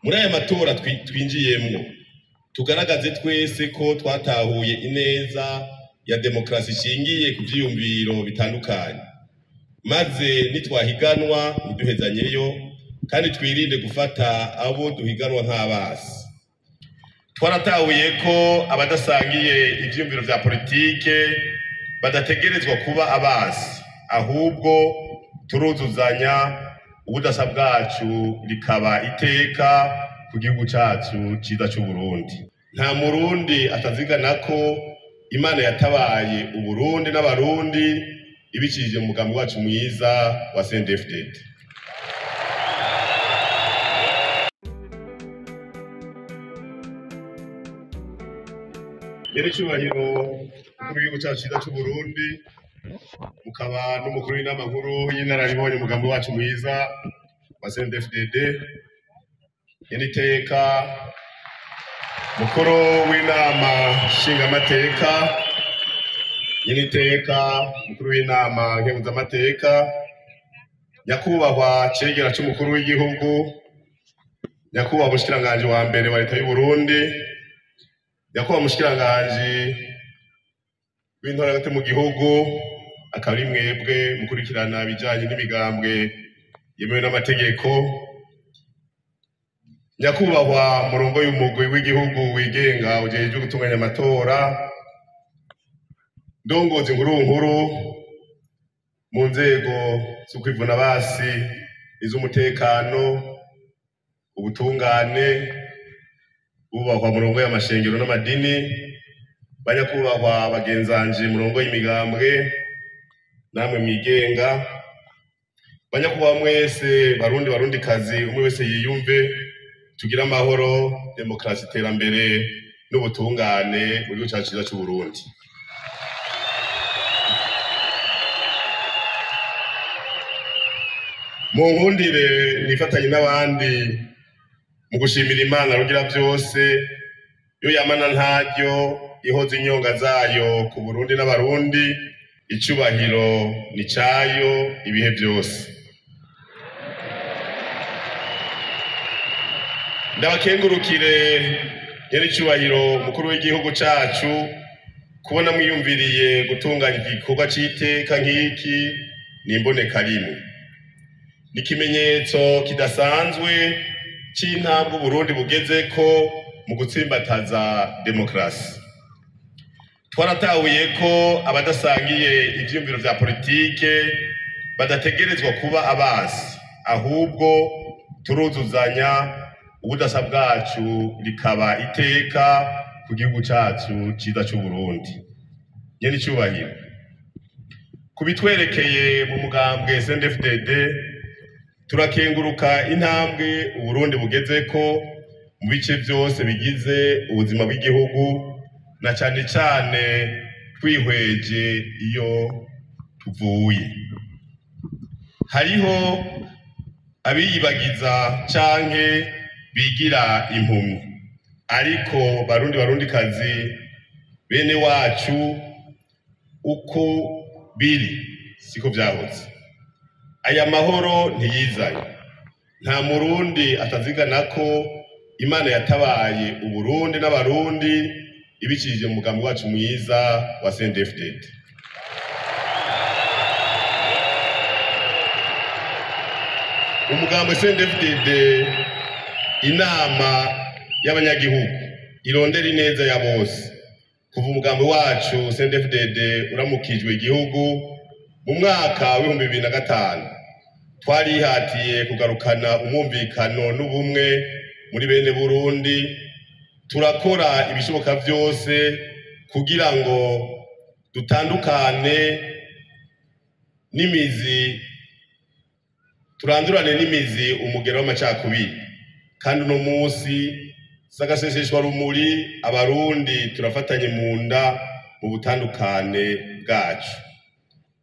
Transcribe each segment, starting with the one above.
Muri aya matora twinjiyemwo, tugaragaze twese ko twatahuye ineza ya demokarasi ishingiye ku vyiyumviro bitandukanye, maze nitwahiganwa ntiduhezanyeyo, kandi twirinde gufata abo duhiganwa nk'abasi. Twaratahuye ko abadasangiye ivyiyumviro vya politike badategerezwa kuba abasi, ahubwo turuzuzanya, ubudasa bwacu rikaba iteka ku gihugu cacu ciza c'Uburundi. Nta Murundi atazigana ko Imana yatabaye Uburundi n'Abarundi ibicishije mu mugambi wacu mwiza wa CNDD-FDD. Nyir'icyubahiro umukuru w'igihugu cyacu cyiza c'Uburundi, mukaba n'umukuru w'inama nkuru y'inararibonye umugambi wacu mwiza wa CNDD-FDD, nyeniteka mukuru w'inama nshingamateka, nyeniteka mukuru w'inama nkenguzamateka, nyakubahwa cegera c'umukuru w'igihugu, nyakubahwa umushikiranganji wa mbere wa leta y'Uburundi, nyakubahwa umushikiranganji w'intora hagati mu gihugu, akaba ari mwebwe mukurikirana ibijanye n'imigambwe yemewe n'amategeko, nyakubahwa murongo y'umugwi w'igihugu wigenga ujejwe gutunganya amatora, ndongozi nkuru nkuru mu nzego zo kwivuna basi, iz'umutekano, ubutungane, bubahwa murongo y'amashengero n'amadini, banyakubahwa bagenzanje murongo y'imigambwe namwe mwigenga, banyakubahwa mwese Barundi Barundikazi, umwe wese yiyumve, tugire amahoro, demokarasi, iterambere n'ubutungane mu gihugu cyacu cyiza c'Uburundi. Mu nkundire nifatanye n'abandi mu gushimira Imana rugira byose, yo yamana ntaryo ihoza inyonga zayo ku Burundi n'Abarundi, icubahiro ni cayo ibihe byose. Ndabakengurukire nyir'icubahiro mukuru w'igihugu cacu kubona mwiyumviriye gutunganya igikorwa c'iteka nk'iki ni imboneka rimwe. Ni ikimenyetso kidasanzwe c'intambwe Uburundi bugezeko mu gutsimbataza demokarasi. Twaratahuye ko abadasangiye ivyiyumviro vya politike badategerezwa kuba abasi, ahubwo turuzuzanya, ubudasa bwacu rikaba iteka ku gihugu cacu ciza c'Uburundi. Nyir'icubahiro, ku bitwerekeye mu mugambwe CNDD-FDD, turakenguruka intambwe Uburundi bugezeko mu bice vyose bigize ubuzima bw'igihugu, na cane cane twihweje iyo tuvuye. Hariho abiyibagiza canke bigira impumyi, ariko Barundi Barundikazi bene wacu, uko biri siko vyahoze. Aya mahoro ntiyizanye. Nta Murundi atazigana ko Imana yatabaye Uburundi n'Abarundi ibicishije mu mugambi wacu mwiza wa CNDD-FDD. Umugambi CNDD-FDD, inama y'abanyagihugu irondera ineza ya bose. Kuva umugambi wacu CNDD-FDD uramukijwe igihugu mu mwaka w'2005, twarihatiye kugarukana umwumvikano n'ubumwe muri bene Burundi, turakora ibishoboka vyose kugira ngo dutandukane n'imizi, turandurane n'imizi umugero w'amacakubiri. Kandi uno munsi sagaseseshwa rumuri, Abarundi turafatanye mu nda mu butandukane bwacu.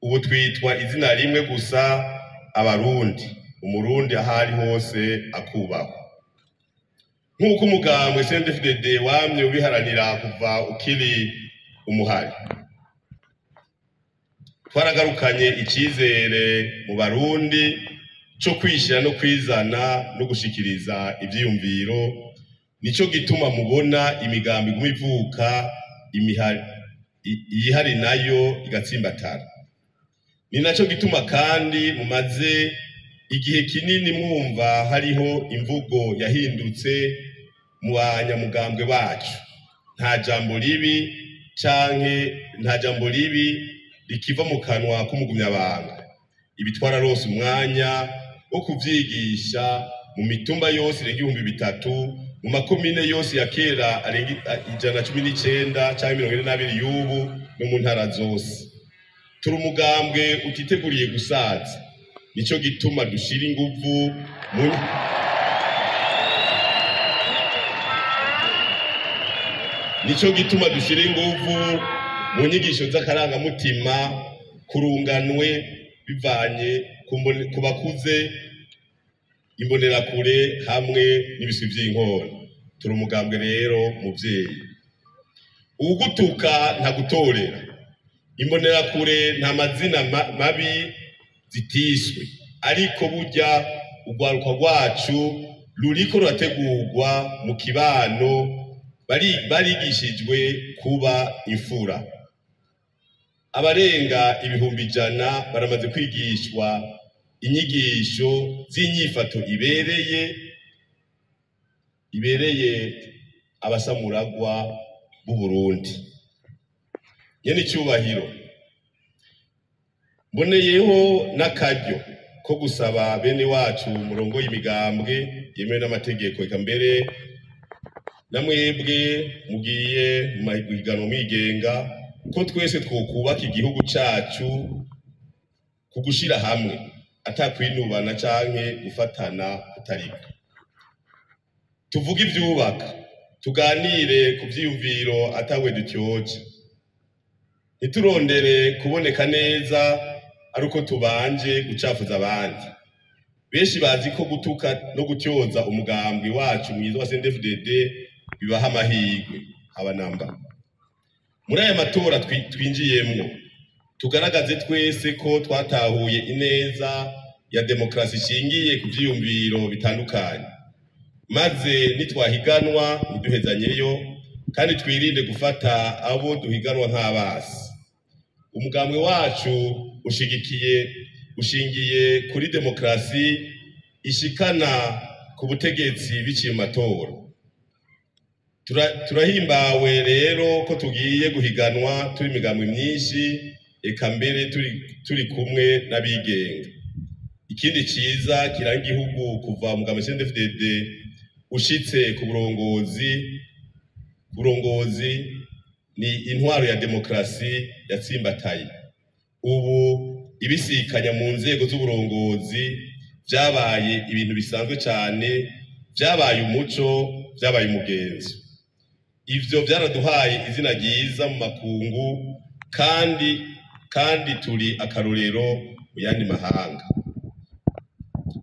Ubu twitwa izina rimwe gusa, Abarundi. Umurundi aho ari hose akubahwa. Nk'uko umugambwe CNDD-FDD wamye ubiharanira kuva ukiri umuhari, twaragarukanye icizere mu Barundi, co kwishira no kwizana no gushikiriza ivyiyumviro. Nico gituma mubona imigambi iguma ivuka, iyihari nayo igatsimbatara. Ni naco gituma kandi mumaze igihe kinini mwumva hariho imvugo yahindutse mu banyamugambwe bacu. Nta jambo ribi canke nta jambo ribi rikiva mu kanwa k'umugumyabanga. Ibi twararose umwanya wo kuvyigisha mu mitumba yose irenga 3000, mu makomine yose ya kera arenga 119 canke 42 y'ubu, no mu ntara zose. Turi umugambwe utiteguriye gusaza, nico gituma dushira inguvu mu nico gituma dushira inguvu mu nyigisho z'akarangamutima kurunganwe bivanye ku bakuze, imbonerakure hamwe n'ibiswi vy'inkona. Turi umugambwe rero muvyeyi. Uwugutuka ntagutorera. Imbonerakure nta mazina mabi zitiswe, ariko burya urwaruka rwacu ruriko rurategurwa mu kibano, barigishijwe kuba imfura. Abarenga 100,000 baramaze kwigishwa inyigisho z'inyifato ibereye abasamuragwa b'u Burundi. Nyene icubahiro, mboneyeho n'akaryo ko gusaba bene wacu murongo y'imigambwe yemewe n'amategeko, eka mbere na mwebwe mugiye mu mahiganwa mwigenga, ko twese twokubaka igihugu cacu ku gushira hamwe, atakwinubana canke gufatana kutariko. Tuvuge ivyubaka, tuganire ku vyiyumviro atawe dutyoje. Ntiturondere kuboneka neza ari uko tubanje gucafuza abandi. Benshi bazi ko gutuka no gutyoza umugambwe wacu mwiza wa CNDD-FDD bibaha amahirwe, haba namba. Muri aya matora twinjiyemwo, tugaragaze twese ko twatahuye ineza ya demokarasi ishingiye ku vyiyumviro bitandukanye, maze nitwahiganwa ntiduhezanyeyo, kandi twirinde gufata abo duhiganwa nk'abasi. Umugambwe wacu ushingiye kuri demokarasi ishikana ku butegetsi biciye mu matora. Turahimbawe rero ko tugiye guhiganwa turi imigambwe myinshi, eka mbere turi kumwe n'abigenga. Ikindi ciza kiranga igihugu kuva umugambwe CNDD-FDD ushitse ku burongozi ni intwaro ya demokarasi yatsimbataye. Ubu ibisikanya mu nzego z'uburongozi vyabaye ibintu bisanzwe cane, vyabaye umuco, vyabaye umugenzo. Ivyo vyaraduhaye izina ryiza mu makungu, kandi turi akarorero mu yandi mahanga.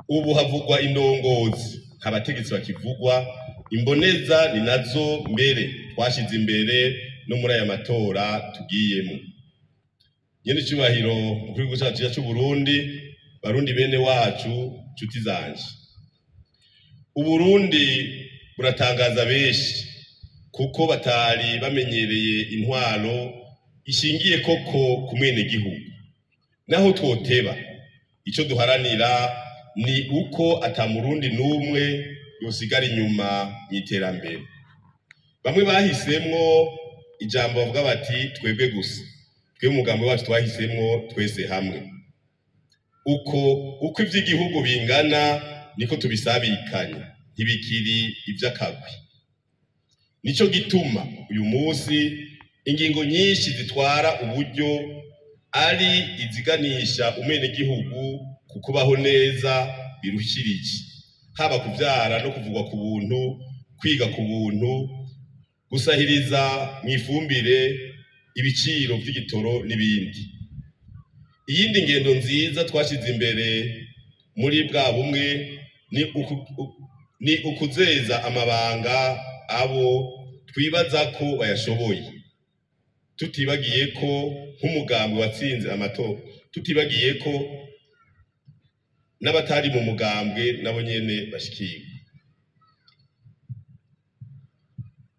Ubu havugwa indongozi, nta bategetsi bakivugwa. Imboneza ni nazo mbere twashize imbere no muri aya matora tugiyemo. Nyene icubahiro mukuru w'igihugu cacu c'u Burundi, Barundi bene wacu, nshuti zanje, Uburundi buratangaza benshi kuko batari bamenyereye intwaro ishingiye koko ku mwenegihugu. Naho twoteba, ico duharanira ni uko ata murundi n'umwe yosigara inyuma mw'iterambere. Bamwe bahisemwo ijambo bavuga bati twebwe gusa, twebwe umugambi wacu twahisemwo twese hamwe. Uko ivy'igihugu bingana niko tubisabikanya, ntibikiri ivy'akagwi. Nico gituma uyu munsi ingingo nyinshi zitwara uburyo ari iziganisha umwenegihugu ku kubaho neza birushirije, haba kuvyara no kuvugwa ku buntu, kwiga ku buntu, gusahiriza mw'ifumbire, ibiciro vy'igitoro n'ibindi. Iyindi ngendo nziza twashize imbere muri bwa bumwe ni ukuzeza amabanga abo twibaza ko bayashoboye, tutibagiye ko nk'umugambi watsinze amatora, tutibagiye ko n'abatari mu mugambwe nabo nyene bashikirwe.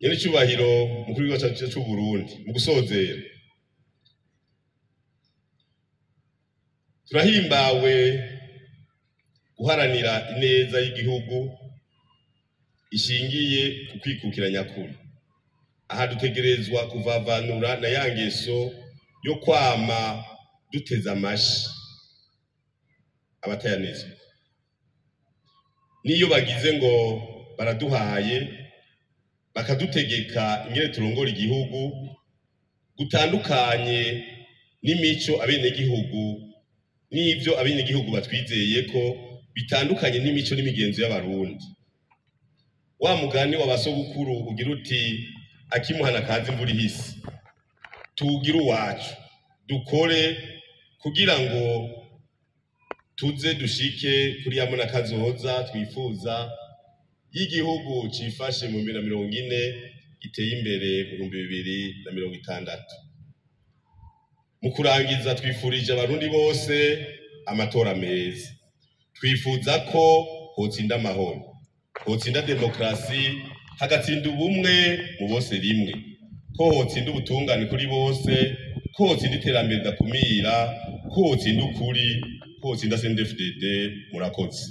Nyene icubahiro mukuru w'igihugu cacu c'Uburundi, mu gusozera turahimbawe guharanira ineza y'igihugu ishingiye ku kwikukira nyakuri. Aha dutegerezwa kuvavanura na ya ngeso yo kwama duteze amashi abatayanezwa, n'iyo bagize ngo baraduhaye bakadutegeka ingene turongora igihugu gutandukanye n'imico abenegihugu n'ivyo abenegihugu batwizeye ko bitandukanye n'imico n'imigenzo y'Abarundi. Wa mugani wa basogokuru ugira uti akimuhana kazi imvura ihise, tuwugire uwacu, dukore kugira ngo tuze dushike kuri ya mbona kazoza twifuza y'igihugu cifashe mu 2040 giteye imbere mu 2060. Mu kurangiza twifurije Abarundi bose amatora meza. Twifuza ko hotsinda amahoro, hotsinda demokarasi, hagatsinda ubumwe mu bose rimwe, ko hotsinda ubutungane kuri bose, ko hotsinda iterambere ridakumira, ko hotsinda ukuri, ko hotsinda CNDD-FDD. Murakoze.